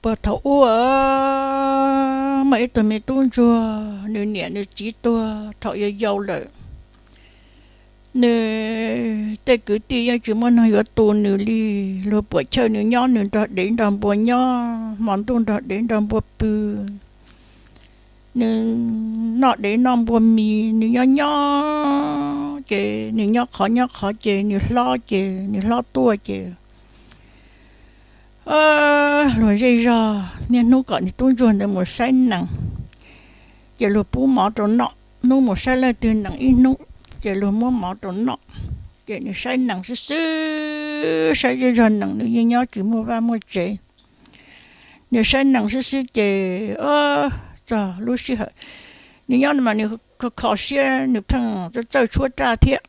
Puag thaum ub muaj ib tug me tub ntsuag, nws niam nws txiv tuag thaum yau yau lawm. Nws tej kwv tij yeej tsis muaj neeg yuav tu nws li. Luag puam chawj nws nyob, nws nrog dev nrog npua nyob, hmo ntuj nrog dev nrog npua pw. Nws noj dev noj npua mis, nws nyob nyob ces nws nyob qhov nyob qhov ces nws hlob ces nws hlob tuaj ces luag zej zog niaj hnub kom nws tub ntsuag ntawd mus saib nees, ces luag pub mov rau noj. Hnub mus saib leej twg nees ib hnub, ces luag muab mov rau noj. Ces nws saib nees xwb xwb, saib zej zog nees, nws yeej nyob tsis muaj vaj muaj tsev. Nws saib nees xwb xwb ces txog lub sij hawm nws nyob mas nws kho kho siab, nws pheej txawj txawj tshuab raj thiab.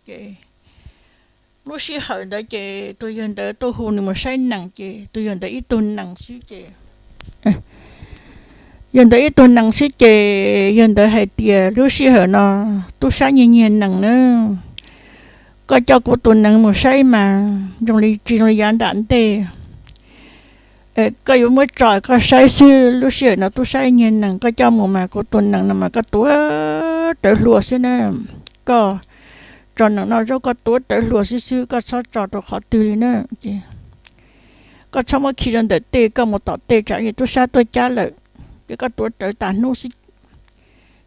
Ces lub sij hawm ntawd ces tus yawg ntawd tuaj hu nws mus saib nees, ces tus yawg ntawd ib tug nees xwb ces yawg ntawd ib tug nees xwb ces yawg ntawd hais tias, Lub sij hawm no tub sab nyiag nyiag nees na, koj coj kuv tus nees mus saib mas zoo li tsis zoo li yav nram ntej. Koj yuav muab tso koj saib xwb, lub sij hawm no tub sab nyiag nees, koj coj mus mas kuv tus nees no mas koj tuav rawv hlua xwb na. Koj tso nees no zaub koj tuav rawv hlua xwb xwb, koj txhob tso rau qhov twg li na. Koj txhob muab khi rau ntawm tej, koj mus tom tej tsam tub sab tuaj cab lawm, ces koj tuav rawv tas hnub xwb.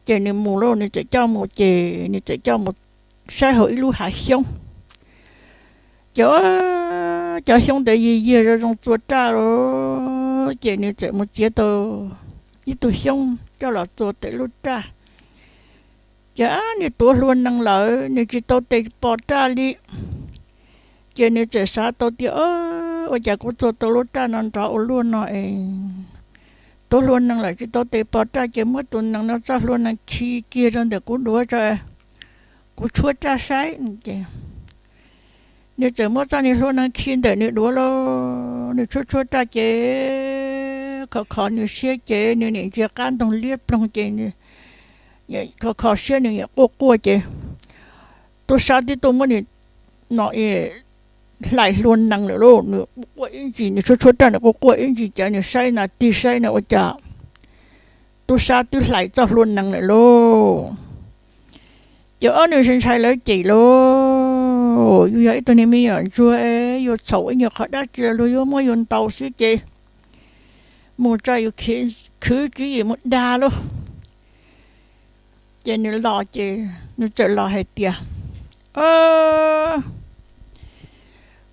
Ces nws mus lauj, nws txawm coj mus ces nws txawm coj mus saib hauv ib lub hav xyoob. Ces cov xyoob ntawd yiag yiag zoo zoo txua raj lauj, ces nws txawm mus txiav tau ib tug xyoob coj los txua tawm lub raj. Ces nws tuav hlua nees lawm, nws tsis tau tes pos raj li. Ces nws txawm xav tau tias, Ua cas kuv txua tau lub raj no nrov ua luaj no es tuav hlua nees lawm tsis tau tes pos raj, ces muab tus nees no txoj hlua nees khi kiag rau ntawm kuv duav tso, kuv tshuab raj saib. Ces nws txawm muab txoj niag hlua nees khi ntawm nws duav lauj, nws tshuab tshuab raj ces khov khov nws siab ces nws niam ntsia qab ntoo liab ploog ces khov khov siab nws quaj quaj ces tub sab twb tuaj muab nws no hlais hlua nees lawm lauj. Nws quaj ib ntsis, nws tshuab tshuab raj nws quaj quaj ib ntsis ces nws saib na tig saib na ua cas tub sab twb hlais txoj hlua nees lawm lauj. Ces ob nws ntshai ntshai lawv cem lauj, yus yog ib tug niag me nyuam ntsuag, yus txhaum ib nyuag qhov dab tsi los luag yuav muab yus ntaus xwb ces mus tso yus khwv tswv yim mus dag lauj. Ces nws los ces nws txawm los hais tias,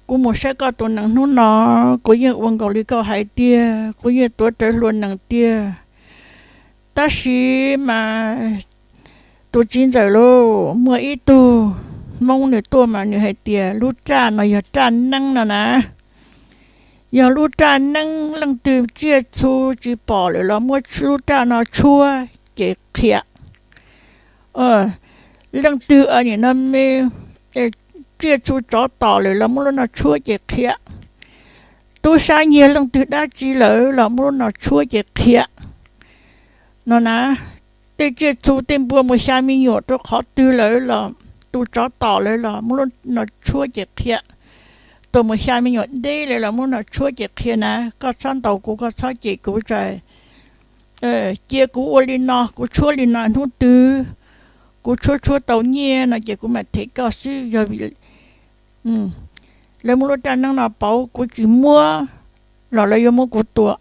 Kuv mus saib koj tus nees hnub no, kuv yeej ua nkaus li koj hais tiag, kuv yeej tuav rawv hlua nees tiag. Tab sis mas tus txiv ntxawm lauj, muaj ib tug Hmoob nws tuaj mas nws hais tias lub raj no yog raj neeb no na. Yog lub raj neeb, leej twg tsiaj txhu tsis pom lawm los muab lub raj no tshuab ces qhia. Leej twg nim no me tsiaj txhu tsov tom lawm los muab lub no tshuab ces qhia. Tub sab nyiag leej twg dab tsi lawm los muab lub no tshuab ces qhia no na. Tej tsiaj txhu tej npua mus xya me nyuam rau qhov twg lawm los tus tsov tom lawm los muab lub no tshuab ces qhia. Tus mus xya me nyuam deb lawm los muab no tshuab ces qhia na. Koj txhob ntaus kuv, koj txhob cem kuv tso. Cia kuv ua li no, kuv tshuab li no hnub twg kuv tshuab tshuab tau nyiaj no ces kuv mam them koj xwb. Yog vim lawv muab lub raj neeb no pauv kuv tsis muab los lawv yuav muab kuv tua.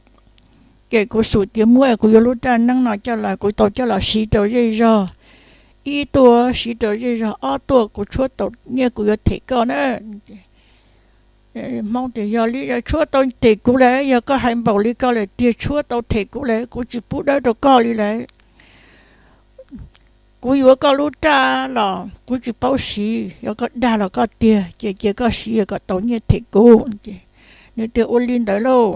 Ces kuv xum tias muab kuv yuav lub raj neeb no coj los, kuv tau coj los siv rau zej zog. Ib tuaj siv rau zej zog, ob tuaj kuv tshuab tau nyiaj kuv yuav them koj na. Hmoob tias yog li tshuab tau them kuv lawm, yog koj hais npaum li koj lawm tiag tshuab tau them kuv lawm, kuv tsis pub dawb rau koj li lawm. Kuv yuav koj lub raj los kuv tsis paub siv, yog koj dag los koj tiag, ces cia koj siv kom tau nyiaj them kuv. Nws tias ua li ntawd lauj.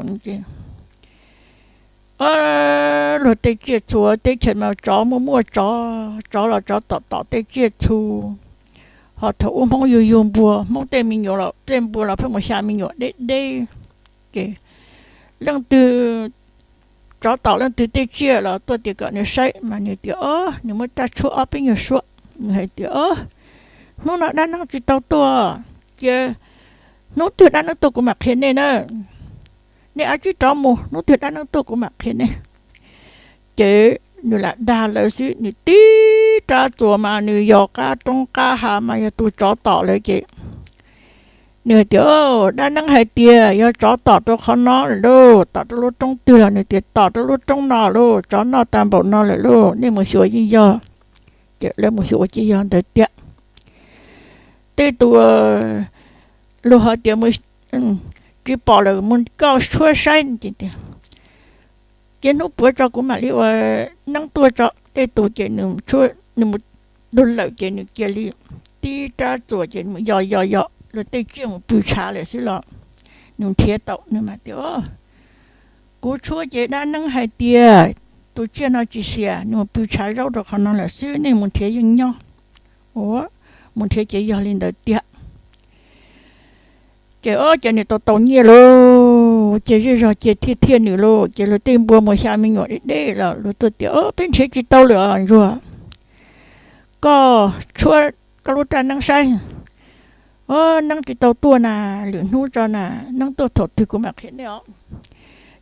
Luag tej tsiaj txhu teb chaws mas tsov muaj muaj tsov, tsov los tsov tom tom tej tsiaj txhu. Ho thaum ub Hmoob yug yug npua, Hmoob tej me nyuam los tej npua los pheej mus xya me nyuam deb deb. Ces leej twg tsov tom leej twg tej tsiaj los tuaj tias kom nws saib mas nws tias, Ob, nws muab raj tshuab ob peb nyuag suab. Nws hais tias, Ob, hnub no dab neeb tsis tau tuaj, cia hnub twg dab neeb tuaj kuv mam qhia nej na. Nej ab tsib rov mus, hnub twg dab neeb tuaj kuv mam qhia nej. Ces nws lam dag lawv xwb, nws tib rab txuas mas nws yos qab roob qab hav mas yog tus tsov tom lawv ces nws hais tias, dab neeb hais tias yog tsov tom rau qhov no lawm lauj, tom rau lub roob twg los nws tias tom rau lub roob no lauj, tsov noj tag npaum no lawm lauj, nej mus xyuas yeej yog. Ces lawv mus xyuas ua ces yog ntawd tiag. Tej tus luag hais tias tsis pom lawm mus koj tshuab saib ces tias, ces hnub puav tso kuv mam li ua neeb tuaj tso. Tej tus ces nws mus dua lawm ces nws cia li tib rab txuas ces mus yos yos yos luag tej tsiaj mus pw tshav lawm xwb los nws nrhiav tau. Nws mas tias, kuv tshuab ces dab neeb hais tias tus tsiaj no tsis xiam, nws mus pw tshav zaub rau qhov no lawm xwb, nej mus nrhiav yeej nyob. Ua, mus nrhiav ces yog li ntawd tiag. Ces o ces nws tau tau nyiaj lauj, ces zej zog ces thiaj thiaj nws lauj, ces luag tej npua mus xya me nyuam deb deb los luag tuaj tias, o peb nrhiav tsis tau lawm os ntsuag, koj tshuab koj lub raj neeb saib. O, neeb tsis tau tuaj na, lwm hnub tso na, neeb tuaj thaum twg kuv mam qhia nej os.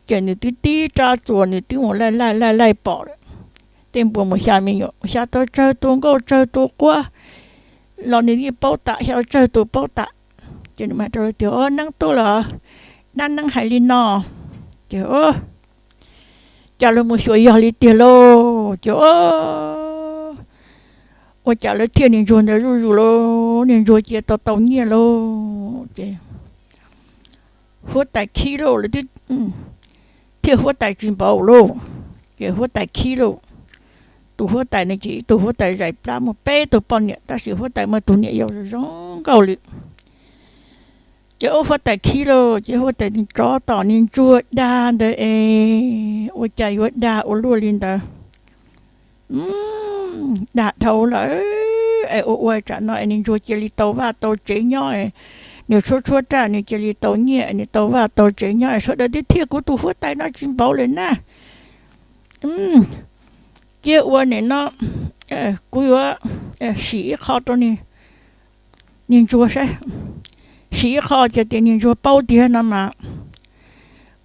Ces nws twb tib rab txuas nws twb mus laij laij laij laij pom lawm. Tej npua mus xya me nyuam, xya tau tsawg tus nkauj tsawg tus quab los nws yeej paub tas, xya tsawg tus paub tas. Ces nws mam rau tias, o neeb tuaj lawm, dab neeb hais li no. Ces o, cas lawv mus xyuas yog li tiag lauj, ces o, ua cas lawv thiaj niag ntsuag ntawd zuj zus lauj, niag ntsuag cia tau tau nyiaj lauj. Ces huab tais khib lauj, lawv twb thiaj huab tais tsis npaum lauj. Ces huab tais khib lauj, tus huab tais no ces ib tug huab tais zais plab muaj peb tug poj niam tab sis huab tais muaj tus niam yau zoo zoo nkauj li. Ces ub huab tais khib lauj, ces huab tais tsov tom niag ntsuag dag ntawd es ua cas yuav dag ua luaj li ntawd. Dag dhau lawm es ua ua tsam no es niag ntsuag cia li tau vaj tau tsev nyob, nws tshuab tshuab raj nws cia li tau nyiaj, nws tau vaj tau tsev nyob es sawv daws twb thiaj kuv tus huab tais no tsis npaum lawm na. Cia ua nim no kuv yuav sim ib qho rau niag ntsuag saib, sim ib qho ces tias niag ntsuag paub tiag no mas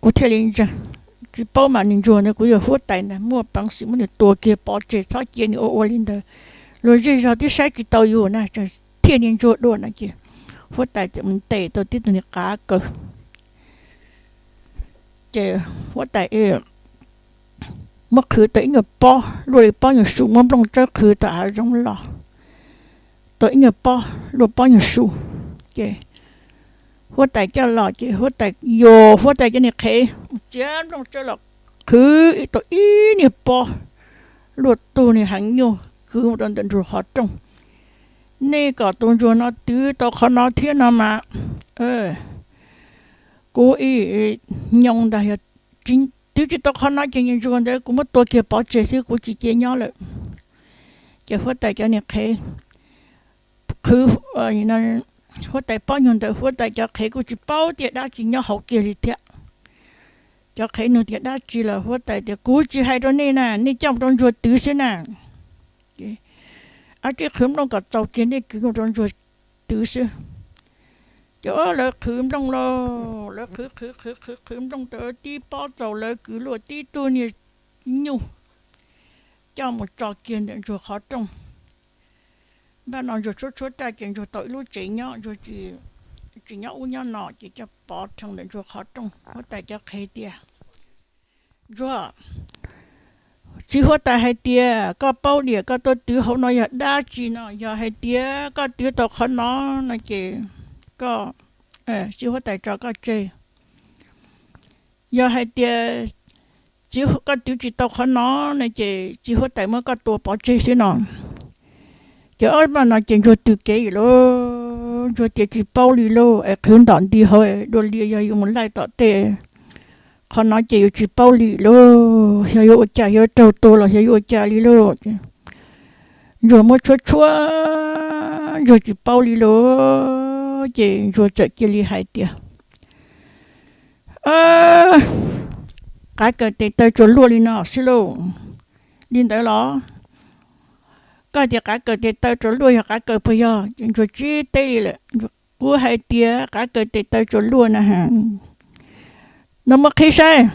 kuv thiaj li ntseeg. Tsis paub mas niag ntsuag ntawd kuv yog huab tais ntag, muaj peev xwm muab nws tua kiag pov tseg, txhob cia nws ua ua li ntawd. Luag zej zog twb saib tsis tau yus na, thiaj niag ntsuag dua no ces huab tais txawm mus ntes tau tib tug niag qav kaws. Ces huab tais muab qhwv tau ib nyuag pob luaj li pob nyuag su, muab nplooj tsawb qhwv tau hav zoov los tau ib nyuag pob luaj pob nyuag su. Ces huab tais coj los ces huab tais yuam huab tais cov niag qhev, txiav nplooj tsawb los qhwv tau ib niag pob luaj tug niag heev nyuj kwv mus rau ntawm ntsuag qhov rooj. Nej kom tus ntsuag no twv tau qhov no thiab no mas kuv ib nyoos ntag, yog twv tsis tau qhov no ces niag ntsuag ntawd kuv muab tua kiag pov tseg xwb, kuv tsis cia nyob lawm. Ces huab tais cov niag qhev qhwv, huab tais pob nyuag ntawd huab tais cov qhev kuj tsis paub tias dab tsi nyob hauv kiag li thiab. Cov qhev nug tias dab tsi los huab tais tias kuv tsis hais rau nej na, nej coj mus rau ntsuag twv xwb na. Ab tsib qhwv nplooj kom txaus kiag nej kwv mus rau ntsuag twv xwb. Ces lawv qhwv nplooj lauj, lawv qhwv qhwv qhwv qhwv qhwv nplooj tau tib pob txaus lawv kwv luaj tib tug niag nyuj coj mus tso kiag ntawm ntsuag qhov rooj. Npaj no ntsuag tshuab tshuab raj ces ntsuag tau ib lub tsev nyob, ntsuag tsis nyob ub nyob no ces coj pov rhees ntawm ntsuag qhov rooj. Huab tais cov qhev tias, ntsuag, txiv huab tais hais tias koj paub diam, koj tuaj twv hauv no yog dab tsi no, yog hais tias koj twv tau qhov no no ces koj, txiv huab tais tso koj tseg. Yog hais tias koj twv tsis tau qhov no no ces txiv huab tais muab koj tua pov tseg xwb no. Ces ob npaj no ces ntsuag tws kev lauj, ntsuag tias tsis paub li lauj, es qhwv ntom nti hauv dua li yog yuav mus laij tom tej, qhov no ces yuav tsis paub li lauj, xyov yuav ua cas, xyov raug tua los xyov yuav ua cas li lauj. Ntsuag muab tshuab tshuab, ntsuag tsis paub li lauj, ces ntsuag txawm cia li hais tias, qav kaws tes taw tsuas luaj li no xwb lauj. Li ntawd los? Koj tias qav kaws tes taw tsuas luaj yog qav kaws puas yog? Ces ntsuag tsis teb li lawm. Kuv hais tias qav kaws tes taw tsuas luaj na. No muab qhib saib.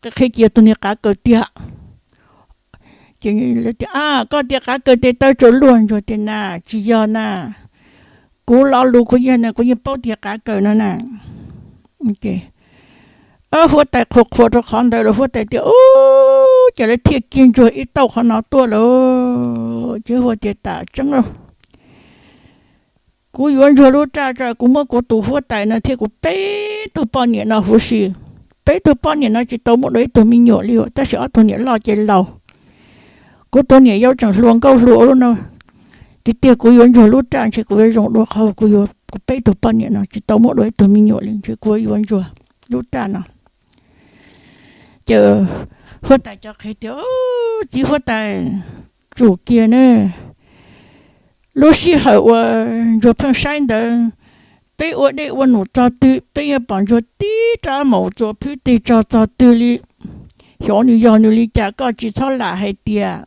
Qhib qhib ces yog tus niag qav kaws tiag. Ces tias, Koj tias qav kaws tes taw tsaus luag. Ntsuag tias, Na, tsis yog na, kuv lo lus kuv yog na, kuv yeej paub tias qav kaws no na. Huab tais qhuas qhuas rau qhov ntawd los huab tais tias, Ub, ces lawv thiaj kiag Ntsuag ib tauj qhov no tuaj lawm. Ces huab tias, Tas tseeb lauj, kuv yuav Ntsuag lub raj tso, kuv muab kuv tus huab tais no thiab kuv peb tug poj niam no huv si. Peb tug poj niam no tsis tau muaj dua ib tug me nyuam li, tab sis ob tug niam loj ces laus. Kuv tus niam yau tseem hluas nkauj hluas ua luaj no. Tiag tiag kuv yuav Ntsuag lub raj ntshe kuv yuav zoo dua qhov kuv yuav kuv peb tug poj niam no tsis tau muaj dua ib tug me nyuam li, ntshe kuv yuav Ntsuag lub raj no. Ces huab tais cov qhev tias, Txiv huab tais, tsum kiag ne. Lub sij hawm uas Ntsuag pheej saib ntawd, peb ua dej ua num txog twg peb yeej pom Ntsuag tib rab maum txuas phwb tig tsog txog twg li. Xyov nws yog nws li cas, koj tsis txhob lam hais tias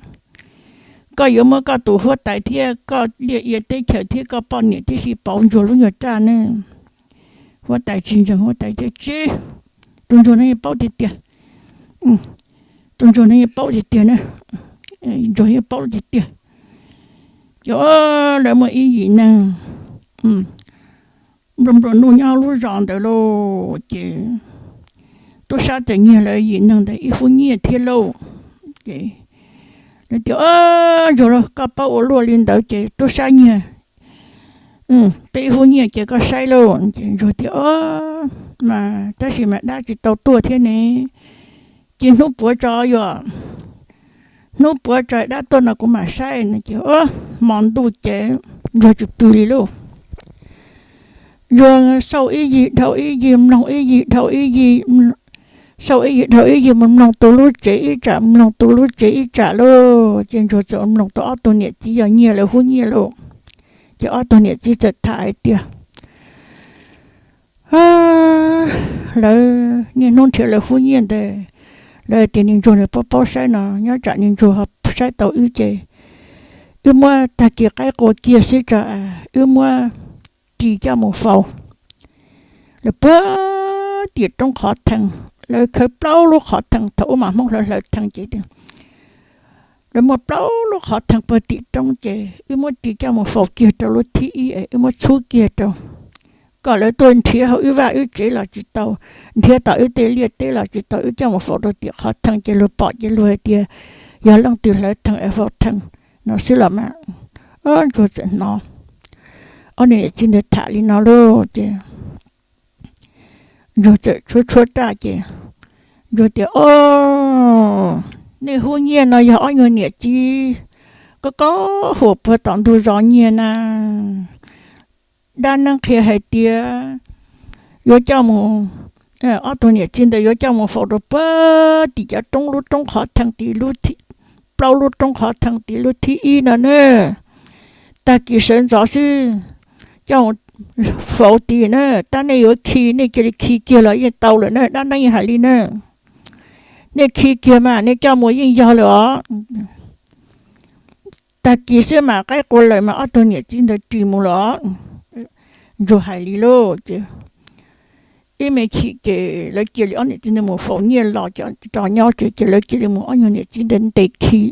koj yuav muab koj tus huab tais thiab koj liaj ia teb chaws thiab koj poj niam tib si pauv Ntsuag lub nyuag raj ne. Huab tais tsis ntseeg, huab tais tias, Tsis, tus Ntsuag no yeej paub tiag tiag. Tus Ntsuag no yeej paub tiag tiag ne. Ntsuag yeej paub tiag tiag. Ces lawv muaj ib yim neeg nplua nplua nuj nyob lub zos ntawd lauj, ces tub sab txawm nyiag lawv yim neeg ntawd ib hub nyiaj thiab lauj. Ces lawv tias, Ntsuag lauj, koj paub ua luaj li ntawd ces tub sab nyiag peb ib hub nyiaj ces koj saib lauj. Ces Ntsuag tias, Mas tab sis mas dab tsis tau tuaj thiab ne, ces hnub puav tso yuav, hnub puav tso dab tuaj no kuv mam saib no. Ces hmo ntuj ces Ntsuag tsis pw li lauj. Ntsuag xauj ib yig dhau ib yig, mloog ib yig dhau ib yig, xauj ib yig dhau ib yig, mus mloog tus lub tsev ib tsam, mloog tus lub tsev ib tsam lauj. Ces Ntsuag txawm mloog tau ob tug niam txiv yog nyiag lawv hub nyiaj lauj. Ces ob tug niam txiv txawm tham hais tias, Lawv niaj hnub nrhiav lawv hub nyiaj ntawd, lawv tias niag Ntsuag nws paub paub saib no, nyob tsam niag Ntsuag ho saib tau wb ces wb muab tag kis qaib qua kiag xwb tso, wb muab ris coj mus faus lawv puag tim roob qhov theej. Lawv khawb plaub lub qhov theej, thaum ub mas Hmoob hlawv hlawv theej ces lawv muaj plaub lub qhov theej puag tim roob ces wb muab ris coj mus faus kiag rau lub thib ib, wb muab txhub kiag rau, kom lawv tuaj nrhiav hauv wb vaj wb tsev los tsis tau, nrhiav tom wb tej liaj teb los tsis tau, wb coj mus faus rau tim qhov theej ces luag pom ces luag hais tias yog leej twg hlawv theej es faus theej no xwb los mas. Ntsuag txawm hnov ob niag niam txiv ntawd tham li no lauj ces Ntsuag txawm tshuab tshuab raj ces Ntsuag tias, Au, nej hub nyiaj no yog ob nyuag niam txiv kob kob huam puag tom ntug zos nyiag na. Dab neeb qhia hais tias yuav coj mus, ob tug niam txiv ntawd yuav coj mus faus rau puag tim cov roob, lub roob qhov theej tid, plaub lub roob qhov theej tid lub thib ib no na. Tag kis sawv ntxov xwb coj mus faus tid na. Tab nej yuav khi nej cia li khi kiag los yeej tau lawm na, dab neeb yeej hais li na. Nej khi kiag mas nej coj mus yeej yog lawm os. Tag kis xwb mas qaib qua lawm mas ob tug niam txiv ntawd ris mus lawm os. Ntsuag hais li lauj ces ib me chim ces lawv cia li ob niam txiv ntawd mus faus nyiaj los ces rov nyob tsev ces lawv cia li mus ob nyuag niam txiv ntawd ntes khi.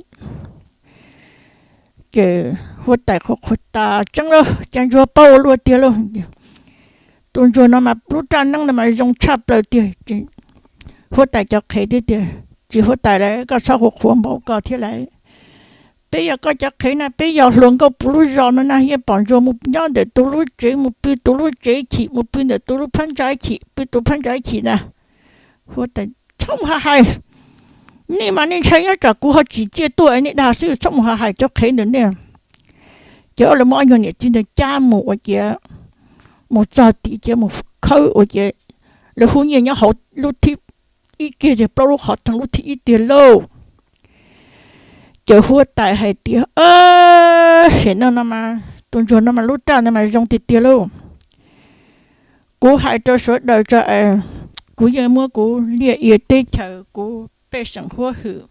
Ces huab tais qhuas qhuas tas tseeb lauj, cas Ntsuag paub ua luaj tiag lauj. Tus Ntsuag no mas lub raj neeb no mas zoo tshaj plaws tiag. Huab tais cov qhev thiaj tias, Txiv huab tais lauj, koj txhob qhuas qhuas npaum ko thiab lauj. Peb yog koj cov qhev na, peb yog hluas nkauj puv lub zos no na, yeej pom Ntsuag mus nyob ntawm tus lub tsev, mus pw tus lub tsev chim, mus pw ntawm tus lub phab ntsa chim, pw tus phab ntsa chim na. Huab tais, Txhob mus hais, nej mas nej ntshai nyob tsam kuv ho tsim txiaj tuaj nej dag xwb, txhob mus hais cov qhev ntawm nej. Ces lawv muab ob nyuag niam txiv ntawd cab mus ua ciav, mus txog tim ciav mus khawb ua ciav, lawv hub nyiaj nyob hauv lub thib ib kiag tiag, plaub lub qhov theej lub thib ib tiag lauj. Ces huab tais hais tias, Sim neej no mas tus Ntsuag no mas lub raj no mas zoo tiag tiag lauj. Kuv hais rau sawv daws tso es, kuv yeej muab kuv liaj ia teb chaws, kuv pej xeem huab hwm,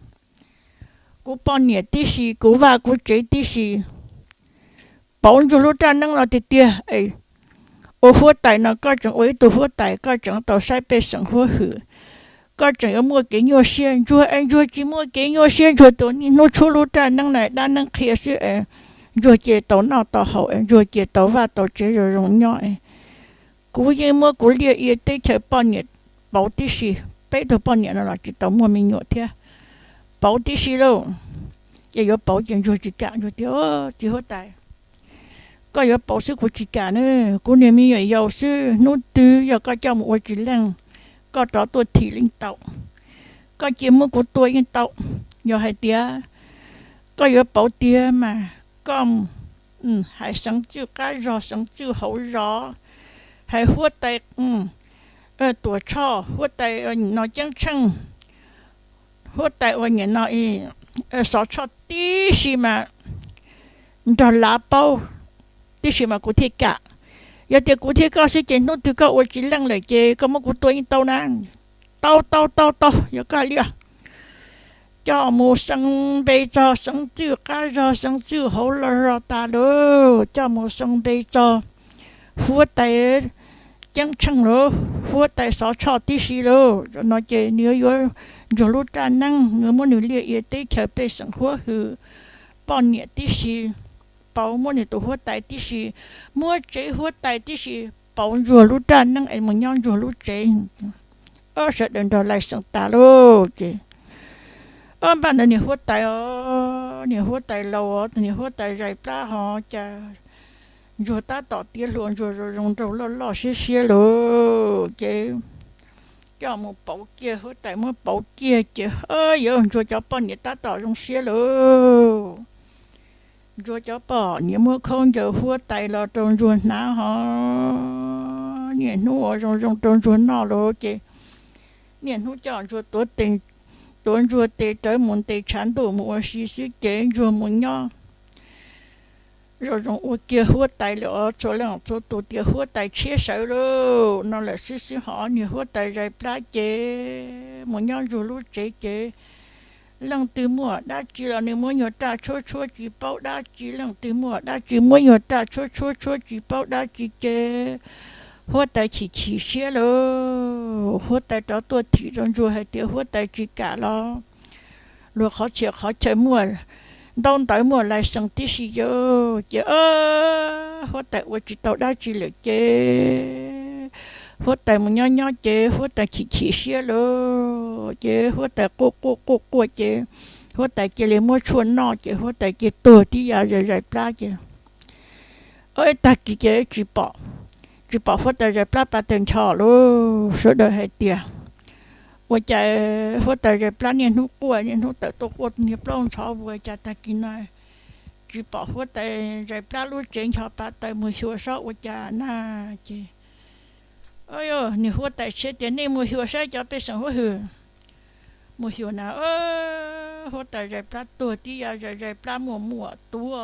kuv poj niam tib si, kuv vaj kuv tsev tib si, pauv Ntsuag lub raj neeb no tiag tiag es ua huab tais no koj tseem ua ib tug huab tais, koj tseem tau saib pej xeem huab hwm, koj tseem yuav muaj kev nyuaj siab. Ntsuag es ntsuag tsis muaj kev nyuaj siab, ntsuag tus niaj hnub tshuab lub raj neeb na, dab neeb qhia xwb es ntsuag cia tau noj tau haus, ntsuag cia tau vaj tau tsev zoo zoo nyob. Kuv yeej muab kuv liaj ia teb chaws poj niam pauv tib si, peb tug poj niam no los tsis tau muaj me nyuam thiab, pauv tib si lauj. Ces yuav pauv ces ntsuag tsis kam, ntsuag tias, Txiv huab tais, koj yuav pauv xwb kuv tsis kam na, kuv niag me nyuam yaus xwb, hnub twg yog koj coj mus ua tsis leej, koj rov tuaj thim yeej tau, koj cia muab kuv tua yeej tau. Yog hais tias koj yuav pauv tiag mas koj hais seev txwj qab zog, seev txwj hauv zos, hais huab tais Tuam Tshoj, huab tais no Ceeb Tsheej, huab tais ua niam no Xov Tshoj tib si mas nrog lav paub tib si mas kuv thiaj kam. Yog tias kuv thiab koj xwb ces hnub twg koj ua tsis leej lawm ces koj muab kuv tua yeej tau na. Tau tau tau tau, yog koj liaj. Coj mus seev npe txog seev txwj qab zog, seev txwj hauv zos tas lauj, coj mus seev npe txog huab tais Ceeb Tsheej lauj, huab tais Xov Tshoj tib si lauj. No ces nws yuav ntsuag lub raj neeb, nws muab nws liaj ia teb chaws pej xeem huab hwm, poj niam tib si pauv, muab nws tus huab tais tib si, muab tsev huab tais tib si pauv ntsuag lub raj neeb es mus nyob ntsuag lub tsev. Ob sawv daws nrog lais seev tas lauj ces, ob npaj ntawd niag huab tais os, niag huab tais laus os, niag huab tais zais plab hos cas ntsuag tab tom tiav hluas ntsuag zoo zoo nraug loj loj siab siab lauj ces coj mus pauv kiag, huab tais muab pauv kiag ces yuav ntsuag cov poj niam tab tom zoo siab lauj. Ntsuag cov poj niam muab khaub ncaws huab tais los rau ntsuag hnav hos, niaj hnub ua zoo zoo rau ntsuag noj lauj ces niaj hnub coj ntsuag tuav tes, tuav ntsuag tes rawv mus ntes tshav ntuj mus ua si xwb ces ntsuag mus nyob zoo zoo ua kiag huab tais lawm os. Txhua leej txhua tus tias huab tais tshiab sawv lauj no lawm xwb xwb hos niag huab tais zais plab ces mus nyob ntsuag lub tsev ces leej twg muaj dab tsi los nws muab nyuag raj tshuab tshuab tsis paub dab tsi, leej twg muaj dab tsi muab nyuag raj tshuab tshuab tshuab tsis paub dab tsi ces huab tais chim chim siab lauj. Huab tais rov tuaj thim rau ntsuag hais tias huab tais tsis kam los luag qhov txhia qhov chaw muaj ntaub ntawv muaj lais seev tib si yog ces huab tais ua tsis tau dab tsi lawm ces huab tais mus nyob nyob ces huab tais chim chim siab lauj ces huab tais quaj quaj quaj quaj ces huab tais cia li muab tshuaj noj ces huab tais cia tuag tib yav zais zais plab ces tag kis ces tsis pom, tsis pom huab tais zais plab pa taws ncho lauj. Sawv daws hais tias ua cas huab tais zais plab niaj hnub quaj niaj hnub tawm tuaj quaj niag plaub ntxhov vua cas tag kis no tsis pom huab tais zais plab lub tsev ncho pa taws, mus xyuas saib ua cas na. Ces niag huab tais tshiab tias nej mus xyuas saib cov pej xeem huab hwm. Mus xyuas na, huab tais zais plab tuag tib yav zais zais plab muaj muaj tuv,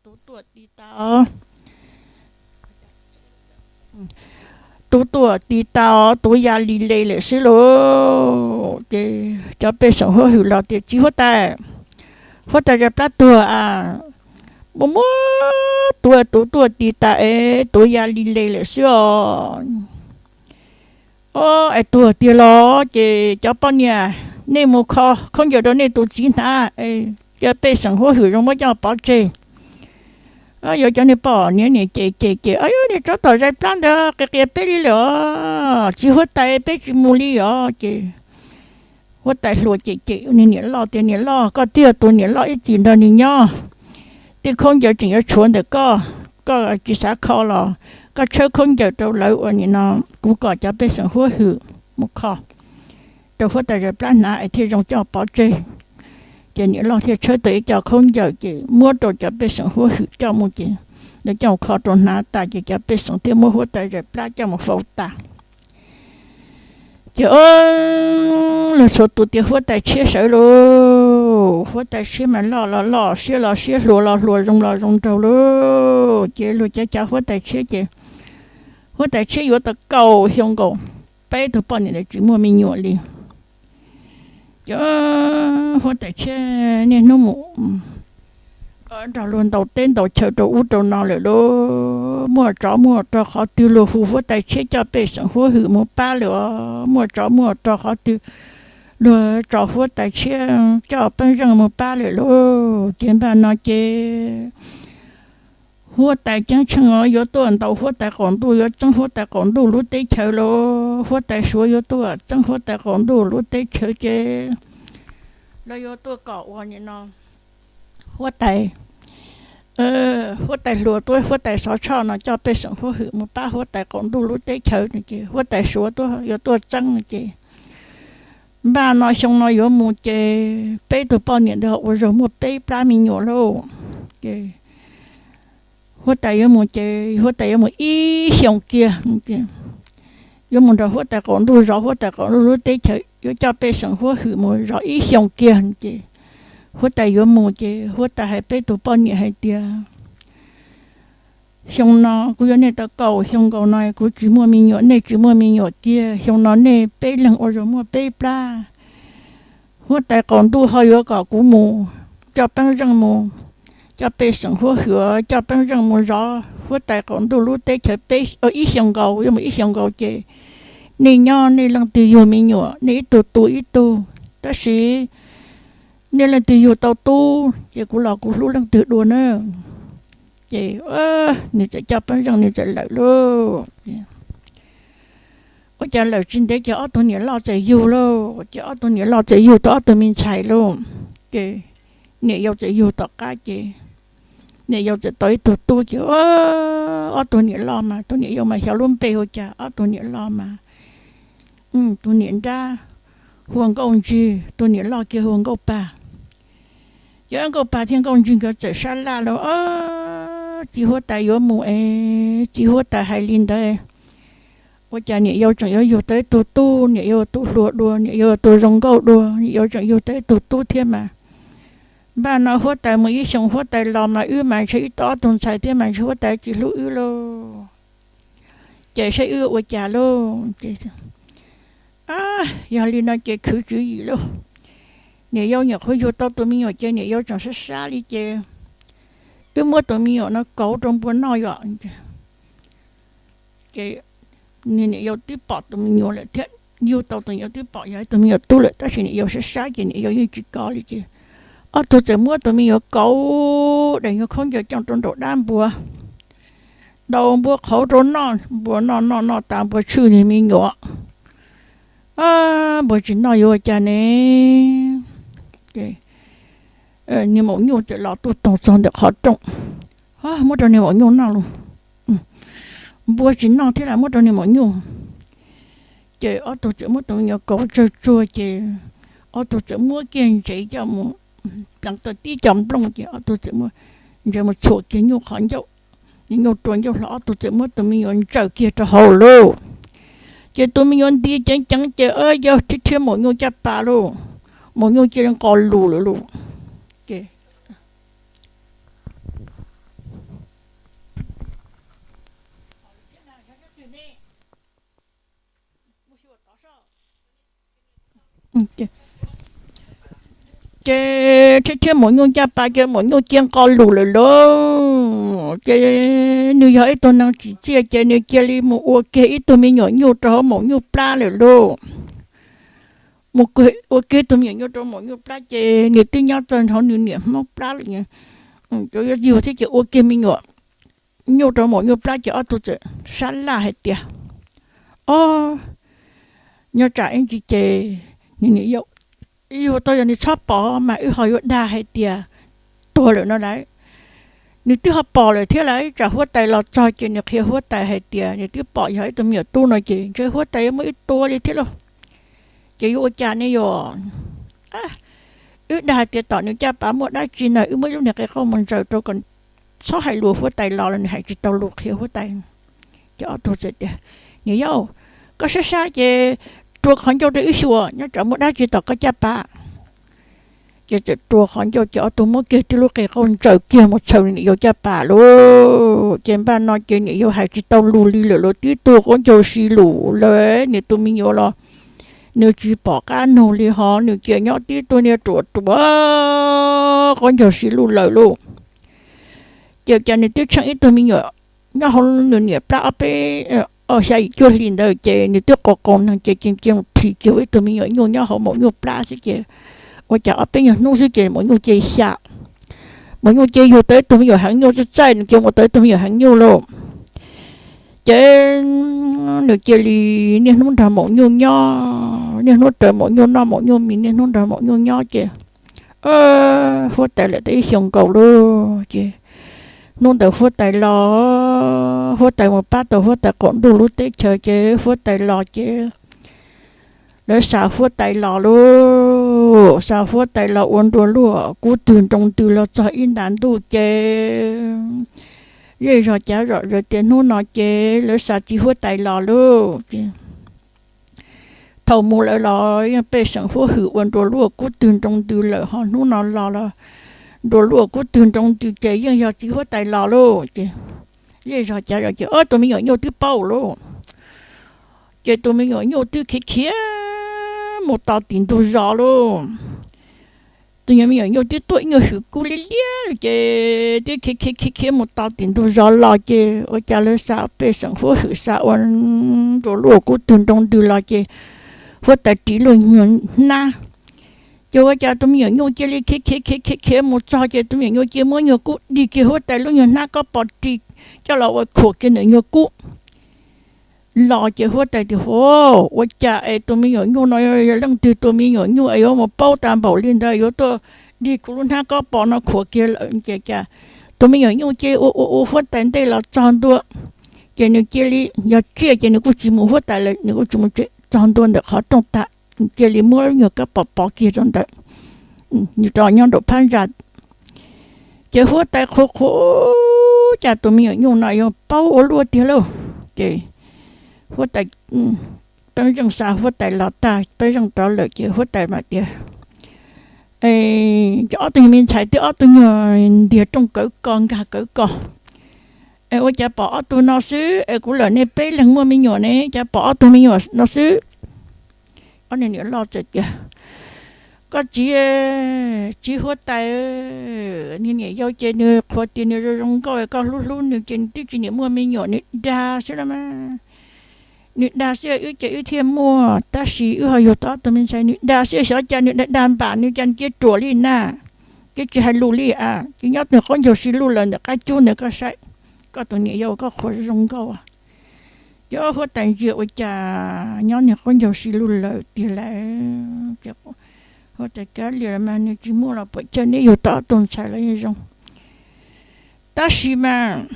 tuv tuaj ti tas os, tuv tuaj ti tas os, tuv ya li le lawm xwb lauj. Ces cov pej xeem huab hwm los tias txiv huab tais, huab tais zais plab tuag a, muaj muaj tuv, tuv tuaj ti tas es tuv ya li le lawm xwb os. Os, es tuag tiag los ces cov poj niam, nej mus kho khaub ncaws rau nej tus txiv hnav, cov pej xeem huab hwm zoo muab coj pov tseg. Yuav cov niag poj niam niam cem cem ces niag tsov tom zais plab ntawd qias qias peb li lawm os, txiv huab tais peb tsis mus li os. Ces huab tais hluas cem cem niag niam loj tias niam loj, koj twb yog tus niam loj ib txwm nrog nws nyob, tej khaub ncaws tseem yuav tshuav ntawm koj, koj tsis xav kho los koj tshawb khaub ncaws rau lawv ua nim no, kuv kom cov pej xeem huab hwm mus kho rau huab tais zais plab hnav es thiaj zoo coj pov tseg. Ces niam loj thiaj tshawb tau ib co khaub ncaws ces muab rau cov pej xeem huab hwm coj mus ces lawv coj mus kho rau hnav tas ces cov pej xeem thiaj muab huab tais zais plab coj mus faus tas. Ces luag txhua tus tias huab tais tshiab sawv lauj, huab tais tshiab mas loj los loj siab los siab, hluas los hluas, zoo los zoo nraug lauj. Ces luag cav cav huab tais tshiab ces huab tais tshiab yuav tau kaum xyoo nkaus, peb tug poj niam ntawd tsis muaj me nyuam li. Ces huab tais tshiab niaj hnub mus nrog luag ntaus teb ntaus chaw rau ub rau no lawm lauj. Muaj tsov muaj rog qhov twg luag hu huab tais tshiab coj pej xeem huab hwm mus pab lawm os. Muaj tsov muaj rog qhov twg luag tso huab tais tshiab coj pej xeem mus pab lawm lauj. Ces npaj no ces huab tais ceeb tsheej yuav tuaj ntaus huab tais qaum ntuj, yuav txeeb huab tais qaum ntuj lub teb chaws lauj. Huab tais suav yuav tuaj txeeb huab tais qaum ntuj lub teb chaws ces lawv yuav tuaj kom ua no huab tais, huab tais hluas tuaj, huab tais xov tshoj no coj pej xeem huab hwm mus pab huab tais qaum ntuj lub teb chaws no ces huab tais suav tuaj yuav tuaj txeeb no ces npaj no xyoo no yuav mus ces peb tug poj niam ntawd ua zog muaj peb plab me nyuam lauj. Ces huab tais yuav mus ces huab tais yuav mus ib xyoos kiag, yuav mus nrog huab tais qaum ntuj zov huab tais qaum ntuj lub teb chaws, yuav coj pej xeem huab hwm mus zov ib xyoos kiag ces huab tais yuav mus ces huab tais hais peb tug poj niam hais tias, xyoo no kuv yuav nej tau kaum xyoo nkaus no kuv tsis muaj me nyuam, nej tsis muaj me nyuam kiag, xyoo no nej peb leeg ua zog muaj peb plab. Huab tais qaum ntuj ho yuav kom kuv mus coj peeb zeej mus, coj pej xeem huab hwm, coj peeb zeej mus zov huab tais qaum ntuj lub teb chaws peb ib xyoos nkaus, yuav mus ib xyoos nkaus ces nej nyob nej leej twg yug me nyuam nej ib tug tu ib tug, tab sis nej leej twg yug tau tub ces kuv los kuv hlub leej twg dua na. Ces nws txawm coj peeb zeej nws txawm lawm lauj. Ua cas lawm tsis ntev ces ob tug niam loj txawm yug lauj, ces ob tug niam loj txawm yug tau ob tug me ntxhais lauj. Ces niam yau txawm yug tom qab ces niam yau txawm tau ib tug tub ces ob tug niam loj mas tus niam yau mas xyov lub npe hu cas, ob tug niam loj mas tus niam nrab hu ua Nkauj Ntsig, tus niam loj kiag hu ua Nkauj Pag. Ces Nkauj Pag thiab Nkauj Ntsig nkawd txawm sab laj lauj, txiv huab tais yuav mus es txiv huab tais hais li ntawd, ua cas niam yau tseem yuav yug tau ib tug tub, niam yau tus hluas dua, niam yau tus zoo nkauj dua, niam yau tseem yug tau ib tug tub thiab mas. Npaj no huab tais mus ib xyoos huab tais los mas wb mas ntshe wb tau ob tug ntxhais thiab mas ntshe huab tais tsis hlub wb lauj. Ces saib wb ua cas lauj. Yog li no ces khwv tswv yim lauj. Niam yau nyuam qhuav yug tau tus me nyuam ces niam yau tseem sab sab li ces wb muab tus me nyuam no kauv rau npua noj yom. Ces niam yau twb pom tus me nyuam lawm thiab, yug tau tus me nyuam twb pom yog ib tug me nyuam tub lawm, tab sis niam yau sab sab ces niam yau yeej tsis kov li ces ob tug txawm muab tus me nyuam kauv daim nyuag khaub ncaws coj rau nraum dab npua, ntaus npua qhauv rau noj, npua noj noj noj tas npua tshwj niag me nyuam. Npua tsis noj yuav ua cas ne? Niag maum nyuj txawm los tuaj toog txog ntawm qhov rooj, muab rau niag maum nyuj noj lauj. Npua tsis noj thiab las muab rau niag maum nyuj. Ces ob tug txawm muab tus me nyuam kauv tsawg tsuag ces ob tug txawm muab kiag ntsev coj mus pleev tau tib co nplooj ces ob tug txawm muab ntsev mus txhuam kiag nyuj qhov ncauj. Niag nyuj rua ncauj hlo ob tug txawm muab tus me nyuam ntsaws kiag rau hauv lauj. Ces tus me nyuam nti ceev ceev ces yog rhiab rhiab maum nyuj caj pas lauj, maum nyuj cia li nqos lus lawm lauj. Ces ces rhiab rhiab maum nyuj caj pas ces maum nyuj cia nqos lus lawm lauj. Ces nws yog ib tug neeg tsim txiaj ces nws cia li mus ua kiag ib tug me nyuam nyuj rau hauv maum nyuj plab lawm lauj. Mus ua kiag ib tug me nyuam nyuj rau maum nyuj plab ces nws twb nyob txog hauv nws niam hmoob plab lawm, cov yuav yug thiab ces ua kiag me nyuam nyuj rau maum nyuj plab ces ob tug txawm sab laj hais tias, Ob, nyob tsam ib ntsis ces nws niam yau, yug tau yog nws txhob pom mas wb ho yuav dag hais tias tuag lawm no lauj. Nws twb ho pom lawm thiab lauj, tsam huab tais los txog ces nws qhia huab tais hais tias nws twb pom yog ib tug me nyuam tub no ces ntshe huab tais yuav muab wb tua li thiab lauj. Ces yuav ua cas ne yom? Wb dag hais tias tom nws caj pas muaj dab tsi na, wb muab ib lub niag qe qauj mus ntsaws rau kom txhob hais lus, huab tais los los nws hais tsis tau lus qhia huab tais. Ces ob tug txawm tias, Niam yau, koj sab sab ces rua qhov ncauj rau wb xyuas, nyob tsam muaj dab tsi tom koj caj pas. Ces txawm rua qhov ncauj ces ob tug muab kiag tib lub qe qauj ntsaws kiag mus txhaws niam yau caj pas lauj. Ces npaj no ces niam yau hais tsis tau lus li lawm lauj, tib tug qaub ncaug si lus lawm, nws tus me nyuam los nws tsis pom qab nug li hos nws cia nyob tib tug niag ruam ruam qaub ncaug si lus lawm lauj. Ces cas nws twb tsheej ib tug me nyuam nyob hauv nws niam plab ob peb, xya yim cuaj hlis ntawd ces nws twb qaus qaus neeg ces cia li plhis kiag ua ib tug me nyuam nyuj nyob hauv maum nyuj plab xwb ces ua cas ob peb nyuag hnub xwb ces maum nyuj cia li xya, maum nyuj cia li yug tau ib tug me nyuam heev nyuj txaij txaij, nws cia li ua tau ib tug me nyuam heev nyuj lauj. Ces nws cia li niaj hnub nrog maum nyuj nyob, niaj hnub raws maum nyuj noj maum nyuj mis, niaj hnub nrog maum nyuj nyob ces huab tais lawm tau ib xyoos nkaus lauj ces hnub ntawd huab tais los, huab tais mus pab tau huab tais qaum ntuj lub teb chaws ces huab tais los ces lawv xa huab tais los lauj, xa huab tais los ua nruas luaj kub twg nroo ntws los txog ib nta ntuj ces zej zog cav zom zaws tias hnub no ces lawv xa txiv huab tais los lauj. Thaum mus lawv los yeej pej xeem huab hwm ua nruas luaj kub twg nroo ntws lawm, ho hnub no los los nruas luaj kub twg nroo ntws ces yeej yog txiv huab tais los lauj. Ces zej zog cav zom ces tus me nyuam nyuj twb paub lauj. Ces tus me nyuam nyuj twb khiav khiav mus tau tim ntug zos lauj. Tus me nyuam nyuj twb tuaj ib nyuag hwm kub liab liab ces twb khiav khiav khiav khiav mus tau tim ntug zos los ces ua cas lawv xa pej xeem huab hwm xa ua nruas luaj kub twg nroo ntws los ces huab tais ris luag nyuag hnab. Ces ua cas tus me nyuam nyuj cia li khiav khiav khiav khiav khiav mus txog ces tus me nyuam nyuj cia li muab nyuag kub dig kiag huab tais lub nyuag hnab kob pos ris coj los ua khuam kiag nws nyuag kub los ces huab tais tias, Huv, ua cas es tus me nyuam nyuj no yog leej twg tus me nyuam nyuj es yuav mus paub tas npaum li ntawd yuav tuaj dig kuv lub hnab kob pos no khuam kiag lawm? Ces cas tus me nyuam nyuj cia li ua ua ua huab tais ntej los txog ntua, ces nws cia li yog tsiaj ces nws kuj tsis mus huab tais lawm, nws kuj tsis mus tsev, txog ntua ntawm qhov rooj tag, cia li muab lub nyuag kob pos pov kiag rau ntawd, nws rov nyob nraum phab ntsa. Ces huab tais qhuav qhuav cas tus me nyuam nyuj no yuav paub ua luaj tiag lauj. Ces huab tais, peb zeej xa huab tais los tag, peb zeej rov lawm ces huab tais mam tias, Cov ob tug nyuag me ntxhais twb ob tug nyuag ntiag rooj kawv ko nkag kawv ko, es ua cas pom ob tug no xwb es kuv lawm nej peb leeg muaj me nyuam ne, cas pom ob tug me nyuam no xwb? Ob niag niam loj txawm tias, Koj txiv, txiv huab tais, niag niam yau ces nws qhuas tias nws zoo zoo nkauj, koj hlub hlub nws ces nws twb tsis niam muaj me nyuam, nws dag xwb no mas. Nws dag xwb wb ces wb thiaj muaj, tab sis wb ho yug tau ob tug me ntxhais, nws dag xwb, xyov cas nws dag dag npam nws cas nws cia ruam li na, ces tsis hais lus li a, ces nyob nws qaub ncaug si lug lawm ntawm qab cub ntawd koj saib, koj tus niam yau koj qhuas zoo nkauj. Ces huab tais ntsia ua cas nyob nws qaub ncaug si lug lawm tiag lawm. Huab tais tias, Li mas nws tsis muaj los puam chawj, neb yug tau ob tug ntxhais los yeej zoo. Tab sis mas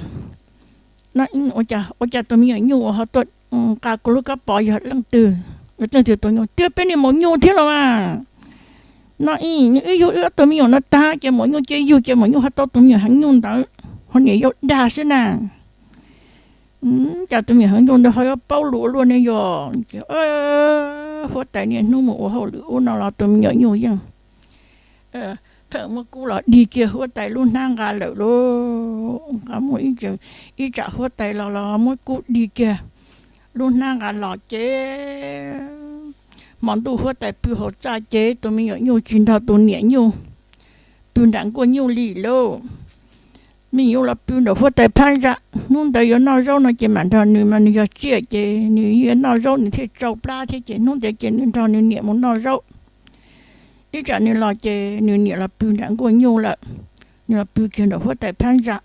ua cas tus me nyuam nyuj uas ho tuaj nqa kuv lub kob pos yog leej twg? Leej twg tus nyuj? Twb peb niag maum nyuj thiab los mas. No ib, nws wb yug wb ob tug me nyuam no tag ces maum nyuj cia yug ces maum nyuj ho tau tus me nyuam heev nyuj ntawd, ho niam yau dag xwb na. Cas tus me nyuam heev nyuj ntawd ho yuav paub lus ua luaj ne yog? Huab tais niaj hnub mus ua hauj lwm ub no los tus me nyuam nyuj yeej pheej muab kub los dig kiag huab tais lub hnab nqa lawm lauj. Nqa mus ib tsam huab tais los los muab kub dig kiag lub hnab nqa los ces hmo ntuj huab tais pw hauv txaj ces tus me nyuam nyuj tsis nrog tus niam nyuj pw nram nkuaj nyuj li lauj. Me nyuam nyuj los pw nram huab tais phab ntsa, hnub ntawd yuav noj zaub no ces mam nrog nws, mas nws yog tsiaj ces nws yuav noj zaub nws thiaj tsau plab thiab ces hnub ntawd ces nws nrog nws niam mus noj zaub. Ib tsam nws los ces nws niam los pw nram nkuaj nyuj lawm, nws los pw kiag nram huab tais phab ntsa.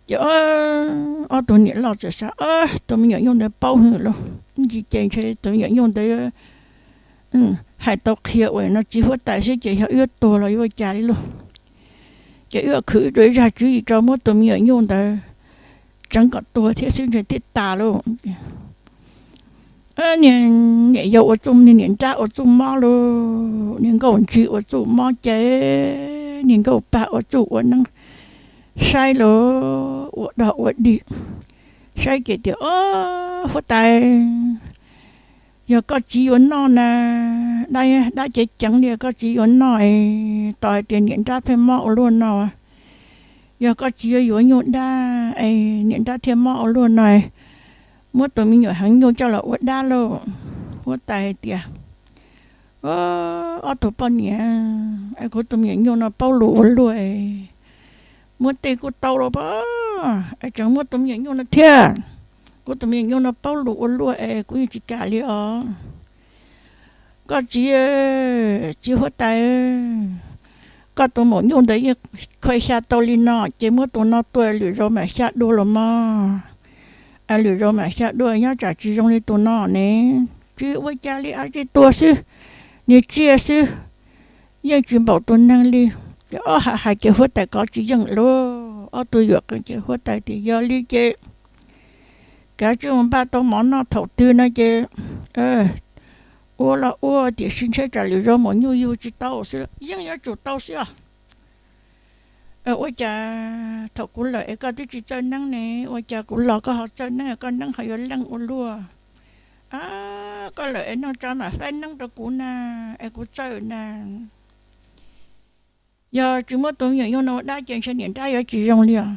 Ces ob tug niam loj txawm xav, Tus me nyuam nyuj ntawd paub hwv lauj, ntsis ces ntshe tus me nyuam nyuj ntawd hais tau qhia uas no txiv huab tais xwb ces yog wb tuag los yuav ua cas li lauj. Ces wb khwv wb rau ib zaj tswv yim tso muab tus me nyuam nyuj ntawd tseev kom tuag thiab xwb ntshe thiaj tas lauj. Niag niam yau ua txuj, niag niam nrab ua txuj mob lauj, niag nkauj ntsig ua txuj mob ces niag nkauj pag ua txuj ua neeb saib lauj, ua dog ua dig saib ces tias, Ob, huab tais, yog koj txiv yuav noj na, dab ceev ceev li, koj txiv yuav noj es tos hais tias niam nrab pheej mob ua luaj no, yog koj txiv yuav yuav nyuj dab es niam nrab thiaj mob ua luaj no, muab tus me nyuam heev nyuj coj los ua dab lauj. Huab tais hais tias, Ob tug poj niam, es kuv tus me nyuam nyuj no paub lus ua luaj, muab tej kuj tau los pab, es tseem muab tus me nyuam nyuj no thiab. Kuv tus me nyuam nyuj no paub lus ua luaj es kuv yeej tsis kam li os. Koj txiv, txiv huab tais, koj tus maum nyuj ntawd yeej kha xya tau li no ces muab tus no tua lwm zaus mam xya dua los mog. Lwm zaus mam xya dua, nyob tsam tsis zoo li tus no ne. Tsis ua cas li, a, tsis tua xwb, niag tsiaj xwb, yeej tsis npaum tus neeg li. Ces ob ha hais ces huab tais kov tsis yeej lauj, ob tug yuam qees ces huab tais tias yog li ces kav tsij mus npaj tau mov noj thaum twg no ces ua los ua, tiam sis ntshe tsam lwm zaus maum nyuj yug tsis tau xwb, yeej yuav tsum tau xwb os. Ua cas thaum kuv lawm es koj twb tsis txawj neeb ne, ua cas kuv los koj ho txawj neeb, koj neeb ho yuav leej ua luaj? A, koj lawm es neej tsa mam faib neeb rau kuv na, es kuv txawj na. Yog tsis muab tus me nyuam nyuj no ua dab ces ntshe niam dab yuav tsis zoo li os.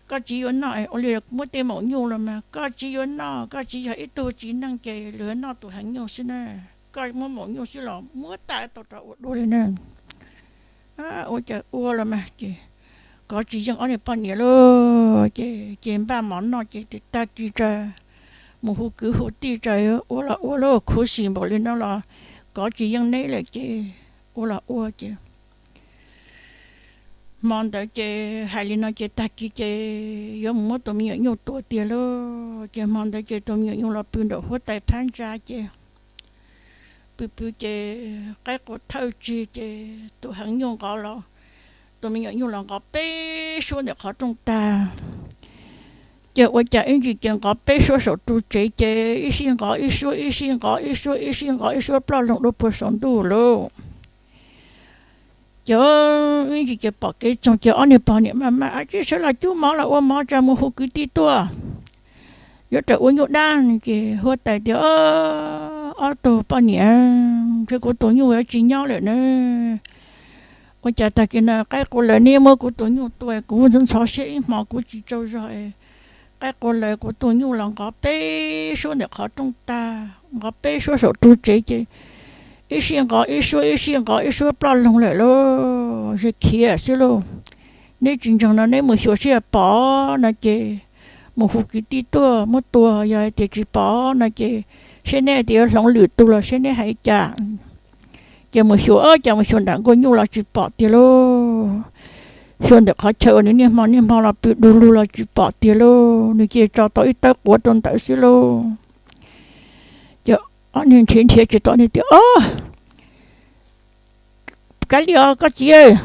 Koj txiv yuav noj, ua li muab tej maum nyuj los mas koj txiv yuav noj, koj txiv yog ib tug txiv neej ces luag yuav noj tus heev nyuj xwb na. Koj muab maum nyuj xwb los muab tag tau rov ua dua li na. Ua cas ua los mas ces kov tsis yeej ob niag poj niam lauj, ces ces npaj mov noj ces tag kis tsa mus hu kwv hu tij tsa, ua los ua lauj, khuv xim npaum li no los kov tsis yeej neb lawm ces ua los ua ces hmo ntawd ces hais li no ces tag kis ces yuav mus muab tus me nyuam nyuj tua tiag lauj. Ces hmo ntawd ces tus me nyuam nyuj los pw nraum huab tais phab ntsa ces pw pw ces qaib qua thawj tsig ces tus heev nyuj nqov los, tus me nyuam nyuj los nqov peb suab ntawm qhov rooj tag. Ces ua cas ib ntsis ces nqov peb suab saum ru tsev ces ib sij nqov ib suab, ib sij nqov ib suab, ib sij nqov ib suab ploj loo dua puag saum ntuj lauj. Ces ib ntsis ces pom kev txoog ces ob niag poj niam maj mam, a, tsis sawv los cub mov los ua mov tsa mus hu kwv tij tuaj, yuav ras ua nyuj dab. Ces huab tais tias ob tug poj niam, ntshe kuv tus nyuj yuav tsis nyob lawm na. Ua cas tag kis no qaib qua lawv neb muab kuv tus nyuj tua, kuv ntxhov siab ib hmos kuv tsis tsaug zog. Qaib qua lawv kuv tus nyuj los nqov peb suab ntawm qhov rooj tag, nqov peb suab saum ru tsev ces ib sij nqov ib suab, ib sij nqov ib suab ploj loo lawm lauj, ze khiav xwb lauj. Neb tsis ntseeg no neb mus xyuas seb yog pom no ces mus hu kwv tij tuaj muab tua, yog hais tias tsis pom no ces seb neb hais tias yuav hloov lwm tus los seb neb hais cas. Ces mus xyuas, cas mus xyuas nram nkuaj nyuj los tsis pom tiag lauj. Xyuas ntawm qhov chaw uas nws niaj hmo niaj hmo los pw du lug los tsis pom tiag lauj. Nws cia tso tau ib tawb quav rau ntawd xwb lauj. Ces ob niag nrhiav nrhiav tsis tau, nws tias ob, kav liam os koj txiv,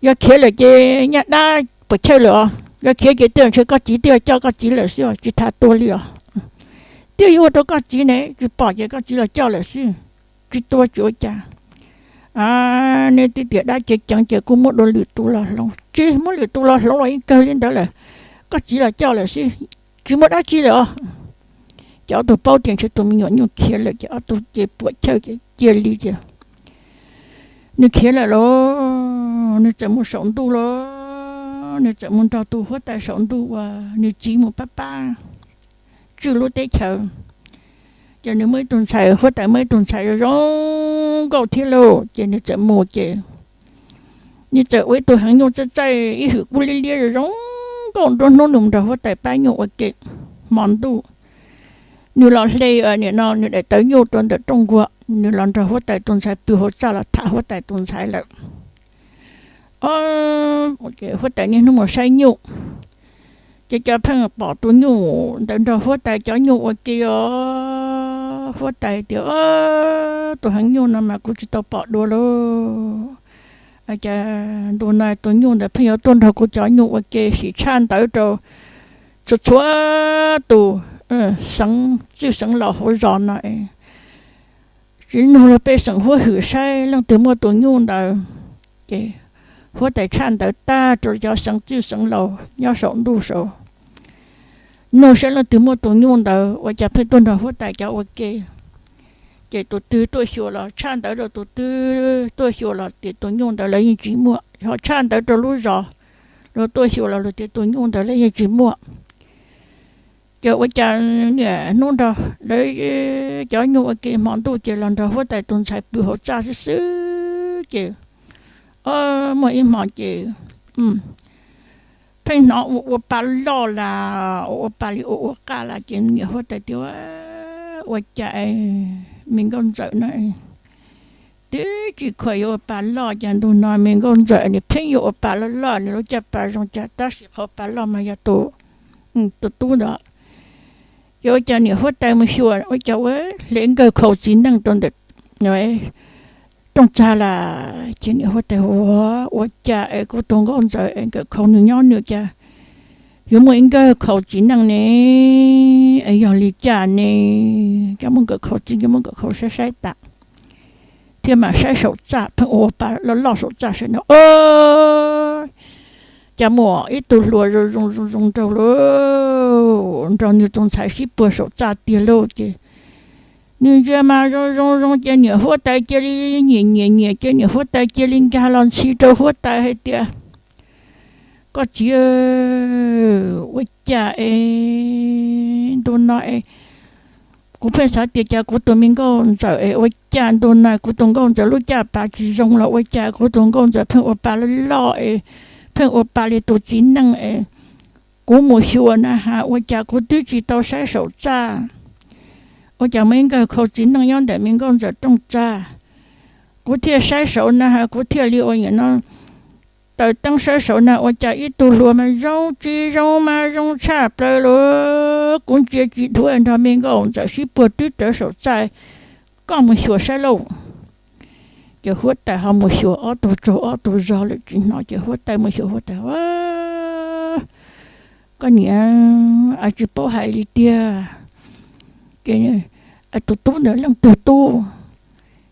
yog khiav lawm ces nyaj dab puas chawj lawm os. Yog khiav ces tej zaum ntshe koj txiv twb coj koj txiv lawm xwb os, tsis tas tua li os. Twb yuav ua rau koj txiv ne, tsis pom ces koj txiv los coj lawm xwb, tsis tua tsis ua cas. Neb twb tias dab ceev ceev ces kuj muab dua lwm tus los hloov, tsis muab lwm tus los hloov los yeej kawg li ntawd lawm, koj txiv los coj lawm xwb, tsis muaj dab tsi lawm os. Ces ob tug paub tias ntshe tus me nyuam nyuj khiav lawm ces ob tug ces puas chawj ces cia li ces nws khiav lawm lauj. Nws txawm mus saum ntuj lauj, nws txawm mus nrog tus huab tais saum ntuj uas nws txiv mus pab pab tswj lub teb chaws. Ces nws muaj ib tug ntxhais, huab tais muaj ib tug ntxhais zoo nkauj thiab lauj, ces nws txawm mus ces nws txawm ua ib tug heev nyuj txaij txaij ib hwm kub liab liab zoo zoo nkauj. Nruab hnub nws mus nrog huab tais pab nyuj ua ke, hmo ntuj nws los hle nim no nws daim tawv nyuj rau ntawm rooj nkuaj, nws los nrog huab tais tus ntxhais pw hauv txaj los tham huab tais tus ntxhais lawm. Huab tais niaj hnub mus saib nyuj, ces cov pheej pom tus nyuj ntawd nrog huab tais cov nyuj ua ke os. Huab tais tias tus heev nyuj no mas kuv tsis tau pom dua lauj. Cas ntu no tus nyuj ntawd pheej yuav tuaj nrog kuv cov nyuj ua ke, sim tshaj ntawd rau txhua txhua tus xeev txwj xeev laus hauv zos no, tsis nug luag pej xeem huab hwm saib leej twg muaj tus nyuj ntawd. Ces huab tais tshaj ntawd tag rau cov xeev txwj xeev laus nyob saum ntuj saud, nug saib leej twg muaj tus nyuj ntawd ua cas pheej tuaj nrog huab tais cov ua ke. Ces tus twg tuaj xyuas los tshaj ntawd rau tus twg tuaj xyuas los tias tus nyuj ntawd lawv yeej tsis muaj, ho tshaj ntawd rau lub zos, luag tuaj xyuas los luag tias tus nyuj ntawd lawv yeej tsis muaj. Ces ua cas niaj hnub nrog lawv cov nyuj ua ke, hmo ntuj ces los nrog huab tais tus ntxhais pw hauv txaj xwb xwb. Ces muaj ib hmo ces pheej hnov ua ua pa loj las, ua ua pa li ua ua qaj las. Ces niam huab tais tias, Ua cas me nkauj ntxawm no twb tsis khuam yuav ua pa loj, cas ntu no me nkauj ntxawm nws pheej yuav ua pa loj loj, nws lub caj pas zoo cas tab sis qhov pa loj mas yog tus, tus tub ntawd. Ces ua cas niam huab tais mus xyuas ua cas ua hle nkawg khau txiv neej rau ntawm rooj txag las. Ces niam huab tais, Ua, ua cas es kuv tus nkauj ntxawm es nkawm khau nws nyob nws cas yuav muaj ib nkawg khau txiv neej ne? Es yog li cas ne? Coj muab nkawm khau txiv, coj muab nkawm khau saib saib tas, thiaj mam saib saum txaj, pheej ua pa loj loj saum txaj saib no, o, cas muaj ib tug hluas zoo zoo zoo zoo nraug lauj, nrog nws tus ntxhais sib puag saum txaj tiag lauj. Ces nws ntsia mas zoo zoo zoo ces niam huab tais cia li nyiam nyiam nyiam, ces niam huab tais cia li nkag los ntxhi rau huab tais hais tias, Koj txiv, ua cas es ntu no es kuv pheej xav tias cas kuv tus me nkauj ntxawm es ua cas ntu no kuv tus nkauj ntxawm lub caj pas tsis zoo los ua cas kuv tus nkauj ntxawm pheej ua pa loj loj es pheej ua pa li tus txiv neej es kuv mus xyuas na has ua cas kuv twb tsis tau saib saum txaj, ua cas muaj ib nkawg khau txiv neej nyob ntawm me nkauj ntxawm rooj txag. Kuv thiaj saib saud na has kuv thiaj li ua niam no taws teeb saib saud na ua cas ib tug hluas mas zoo tsis zoo mas zoo tshaj plaws lauj. Kuv ntsia tsis dhau nrog me nkauj ntxawm sib puag twb rawv saum txaj, koj mus xyuas saib lauj. Ces huab tais ho mus xyuas ob tug tsaug ob tug zog lawm tsis hnov, ces huab tais mus xyuas huab tais, Koj niam, a tsis paub hais li tiag. Ces tus tub ntawd leej twg tub?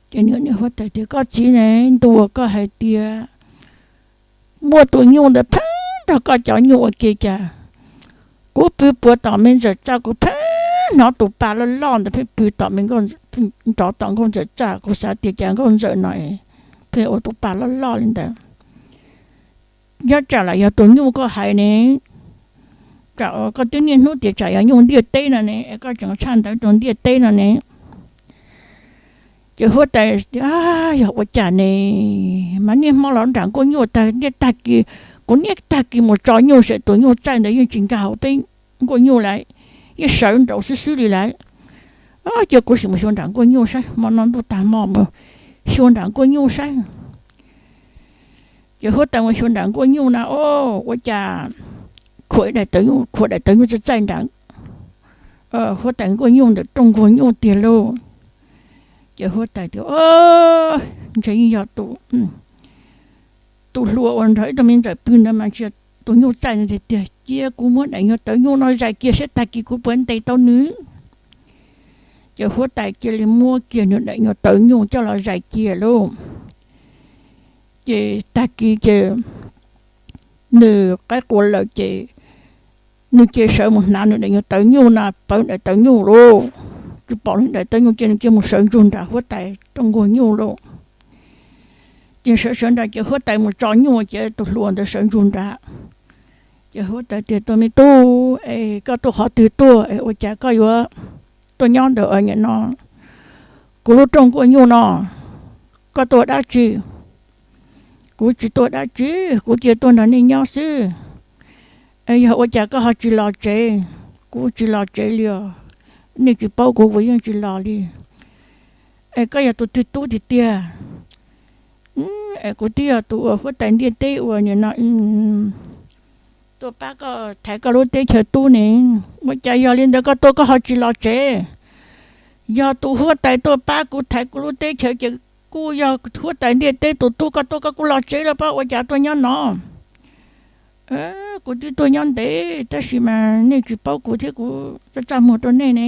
Ces niam huab tais tias, Koj txiv ne, ntu uas koj hais tias muaj tus nyuj ntawd pheej nrog koj cov nyuj ua ke cas kuv pw puag tom me ntxawm txaj kuv pheej hnov tus pa loj loj ntawd pheej pw tom me, nrov tom nkauj ntxawm txaj, kuv xav tias cas nkauj ntxawm no pheej ua tus pa loj loj li ntawd. Nyob tsam lam yog tus nyuj koj hais ne, tsam koj twb niaj hnub tias tsam yog nyuj ntiaj teb no ne, es koj tseem tshaj ntawd rau ntiaj teb no ne. Ces huab tais tias, Yog ua cas ne, mas niaj hmo los nram nkuaj nyuj tag, niaj tag kis, kuv niaj tag kis mus tso nyuj sem tus nyuj txaij ntawd yeej tsis nkag hauv peb nkuaj nyuj lawm, yeej sawv nraud xwb xwb li lawm. Cia kuv sim mus xyuas nram nkuaj nyuj saib, hmo no ntuj tag hmo mus xyuas nram nkuaj nyuj saib. Ces huab tais mus xyuas nram nkuaj nyuj na, o, ua cas khuam daim tawv nyuj, khuam daim tawv nyuj txaij txaij nram, huab tais nkuaj nyuj ntawm rooj nkuaj nyuj tiag lauj. Ces huab tais tias, Ntshe yeej yog tus, tus hluas uas nrog ib tug me ntxawm pw ntawd mas ntshe tus nyuj txaij ntawd tiag tiag. Cia kuv muab daim nyuag tawv nyuj no zais kiag saib tag kis kuv puas ntes tau nws. Ces huab tais cia li muab kiag nws daim nyuag tawv nyuj coj los zais kiag lauj. Ces tag kis ces nws qaib qua lawm ces nws cia li sawv mus hnav nws daim nyuag tawv nyuj na, pawv daim tawv nyuj lauj. Tsis pom nws daim tawv nyuj ces nws cia li mus sawv ntsug nram huab tais rooj nkuaj nyuj lauj. Ces sawv sawv nram ces huab tais mus tso nyuj ces tus hluas ntawd sawv ntsug nrad. Ces huab tais tias, Tus me tub, es koj tuaj qhov twg tuaj es ua cas koj yuav tuaj nyob ntawm no kuv lub rooj nkuaj nyuj no? Koj tuaj dab tsi? Kuv tsis tuaj dab tsi, kuv cia tuaj nrog nej nyob xwb. Es yog ua cas koj ho tsis los tsev? Kuv tsis los tsev li os, nej tsis paub kuv kuv yeej tsis los li. Es koj yog tus twg tub tiag tiag? Es kuv twb yog tus uas huab tais ntiaj teb uas nim no tuaj pab koj thaiv koj lub teb chaws tub ne. Ua cas yog li ntawd koj tuaj koj ho tsis los tsev? Yog tus huab tais tuaj pab kuv thaiv kuv lub teb chaws ces kuj yog huab tais ntiaj teb tus tub, koj tuaj koj kuj los tsev los pab, ua cas tuaj nyob no? Kuv twb tuaj nyob ntev tab sis mas nej tsis paub kuv thiab kuv txaj txaj muag rau nej ne.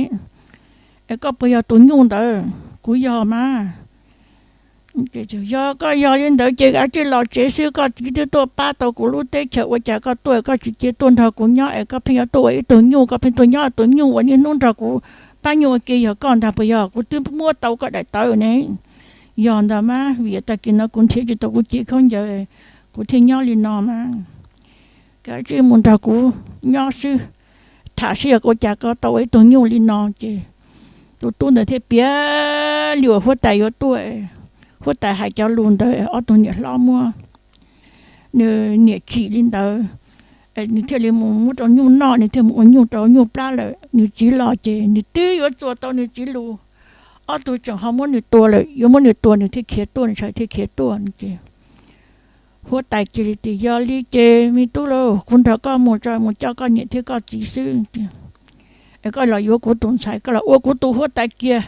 Es koj puas yog tus nyuj ntawd? Kuv yog mas. Yog koj yog li ntawd ces kav tsij los tsev xwb, koj twb tuaj pab tau kuv lub teb chaws, ua cas koj tuaj koj tsis cia tuaj nrog kuv nyob es koj pheej yuav tuaj ua ib tug nyuj, koj pheej tuaj nyob tus nyuj uas niaj hnub nrog kuv pab nyuj ua ke, yog koj ntag puas yog? Kuv twb muab tau koj daim tawv ne. Yog ntag mas, vim tag kis no kuv nrhiav tsis tau kuv cev khaub ncaws, kuv thiaj nyob li no mas. Kav tsij mus nrog kuv nyob xwb, tham seb yog ua cas koj tau ua ib tug nyuj li no. Ces tus tub ntawd thiaj piav li uas huab tais yuav tuaj, huab tais hais cov lus ntawd, ob tug niam hlob muab nws niam tsim li ntawd, nws thiaj li mus muab rau nyuj noj, nws thiaj mus ua nyuj rau nyuj plab lawm. Nws txiv los ces nws twb yuav txuas tau nws txiv lus, ob tug tseem ho muab nws tua lawm, yuav muab nws tua nws thiaj khiav tuaj, nws ntshai thiaj khiav tuaj ces huab tais cia li tias, Yog li ces me tub lauj, kuv nrog koj mus tso, mus coj koj niam thiab koj txiv xwb. Es koj los yuav kuv tus ntxhais, koj los ua kuv tus huab tais kiag.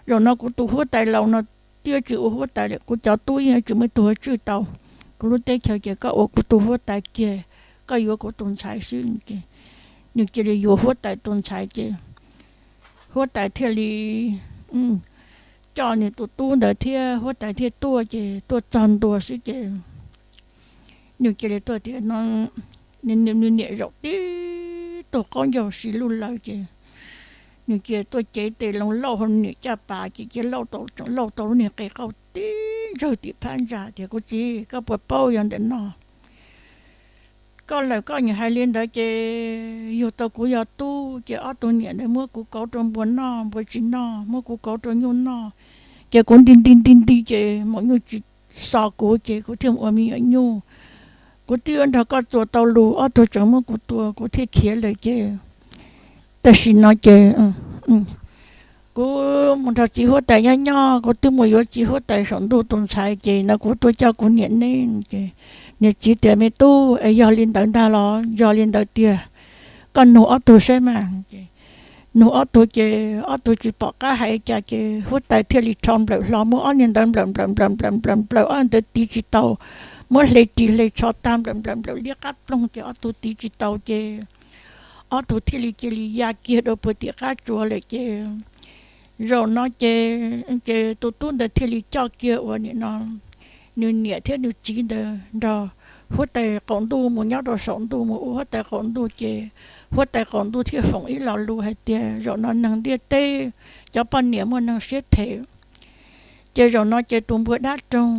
Zaum no kuv tus huab tais laus no twb tsis ua huab tais lawm, kuv cov tub yeej tsis muaj ib tug tswj tau kuv lub teb chaws, ces koj ua kuv tus huab tais kiag, koj yuav kuv tus ntxhais xwb. Nws cia li yuav huab tais tus ntxhais ces huab tais thiaj li coj nws tus tub ntawd thiab huab tais thiaj tuaj, ces tuaj txog ntua xwb ces nws cia li tuaj tias, nws niam zaum tib tug qaub ncaug si luj lawm ces nws cia li tuaj cev tes loo lauj hauv niam caj pas ces cia li lauj tau, tseem lauj tau lub niag qe qauj tib ntsawg tim phab ntsa tias, Kuv txiv, koj puas paub yog ntawm no koj lawm, koj niam hais li ntawd ces yug tau kuv yog tub ces ob tug niam ntawd muab kuv kauv rau npua noj, npua tsis noj, muab kuv kauv rau nyuj noj, ces kuv nti nti nti nti ces maum nyuj tsis xo kuv ces kuv thiaj mus ua me nyuam nyuj. Kuv twb yuav nrog koj txuas tau lus, ob tug tseem muab kuv tua kuv thiaj khiav lawm ces tam sim no ces kuv mus nrog txiv huab tais nyob nyob, kuv twb mus yuav txiv huab tais saum ntuj tus ntxhais ces no kuv tuaj coj kuv niam neb ces nws txiv tias, Me tub, es yog li ntawd ntag los? Yog li ntawd tiag, koj nug ob tug saib mas. Nug ob tug ces ob tug tsis pom qab hais cas ces huab tais thiaj li rho nplawm hlo, muab ob niag ntawd nplawm nplawm nplawm nplawm nplawm nplawm, ob ntawd tiv tsis tau, muab hle ris hle tsho tag nplawm nplawm nplawm liab qab ploog ces ob tug tiv tsis tau ces ob tug thiaj li cia li ya kiag dua puag tim qab tsuas lawm ces zaum no ces, ces tus tub ntawd thiaj li coj kiag uas nim no nws niam thiab nws txiv ntawd nrog huab tais qaum ntuj mus nyob rau saum ntuj mus ua huab tais qaum ntuj ces huab tais qaum ntuj thiaj foom ib lo lus hais tias zaum no neeg ntiaj teb cov poj niam muaj neeg siab phem ces zaum no ces tus npua dab roog